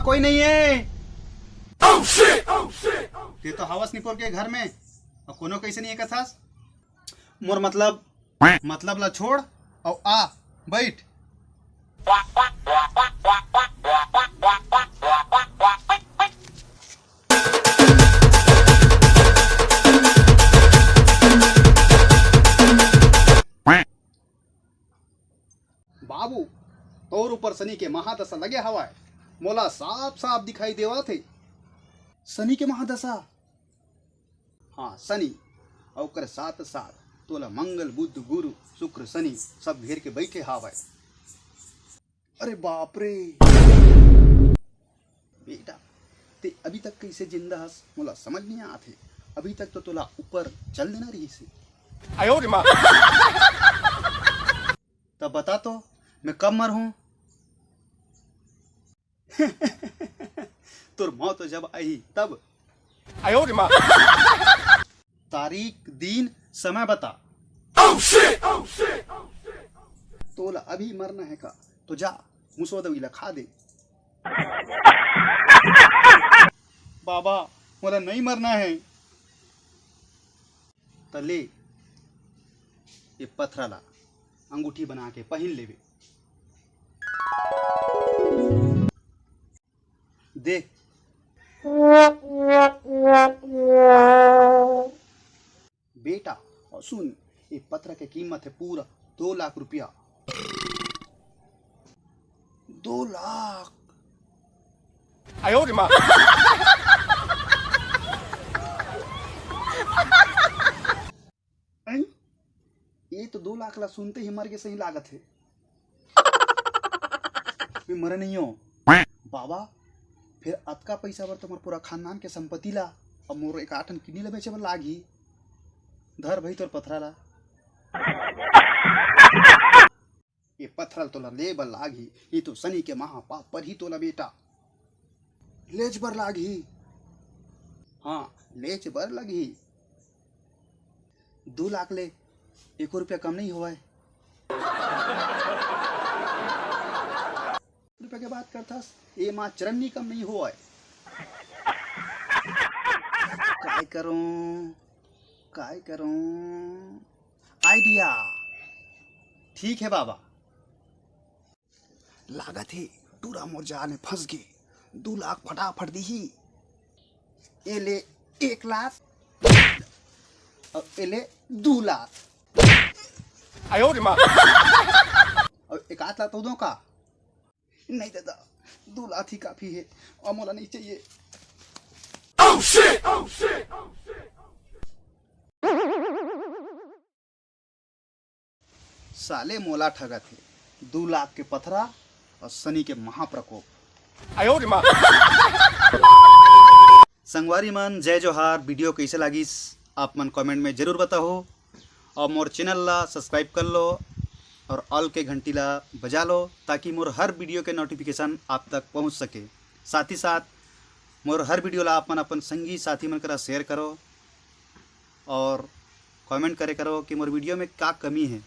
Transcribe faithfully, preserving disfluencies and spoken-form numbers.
कोई नहीं है। ते तो हवस निपोर के घर में, अउ कोनो कइसे नहीं है कथस? मोर मतलब, मतलब ला छोड़ अउ आ, बैठ। बाबू, तोर ऊपर शनि के महादशा लगे हवय, मोला साफ साफ दिखाई देवत हे। शनि के महादशा? हाँ, शनि। अउ ओकर साथ साथ तोला मंगल, बुध, गुरु, शुक्र, शनि सब घेर के बैठे हावय। अरे बाप रे! बेटा, ते अभी तक कइसे जिंदा हस, मोला समझ नहीं आत हे। अभी तक तो तोला ऊपर चल देना रहिस हे। आयो रे माँ। तब बता तो, मैं कब मरहूं? तोर मौत जब आही तब। आयो रे माँ। तारीख, दिन, समय बता। तोला अभी मरना हे का? तो जा, मुसवा दवई ला खा दे। बाबा, मोला नहीं मरना हे। त ले, ये पथरा ला अंगूठी बना के पहिन लेबे। दे। बेटा, अउ सुन, ये पथरा के कीमत हे पूरा दो लाख रुपया। दो लाख। आयो रे माँ। अई, ये तो दो लाख ला सुनते ही मर के सही लागत हे। मैं मरे नहीं हूँ। बाबा, फिर अतका पैसा बर तुम्हार पूरा खानदान के संपत्ति ला, अब मोर एक आठन किडनी ला बेचे बर लागही। धर भाई तोर पथरा ला। ये पथरा ल तोला ले बर लागही, ये तो शनि के महापाप पर ही तोला बेटा। लेच बर लागही। हाँ, लेच बर लगही। दू लाख ले एको रुपया कम नहीं होवय। रुपया के बात करथस, ये माँ चरन्नी कम नहीं होवय। काय करूं, काय करूं? आइडिया। ठीक है बाबा। लागत हे टूरा मोर जाल में फंस गे। दू लाख फटाफट दीही। ए ले एक लाख। अउ ए ले दू लाख। आयो रे माँ। अउ एक आध लाख तो दो का? नहीं दादा, दू लाख ही काफी है, अउ मोला नहीं चाहिए। साले मोला ठगत हे, दू लाख के पथरा अउ शनि के महाप्रकोप। आयो रे माँ। संगवारी मन, जय जोहार। वीडियो कइसे लागिस, आप मन कमेंट में जरूर बताओ, अउ मोर चैनल ला सब्सक्राइब कर लो अउ ऑल के घंटी ला बजा लो, ताकि मोर हर वीडियो के नोटिफिकेशन आप तक पहुँच सके। साथ ही साथ मोर हर वीडियो ला आप मन अपन संगी साथी मन करा शेयर करो अउ कमेंट करे करो कि मोर वीडियो में का कमी है।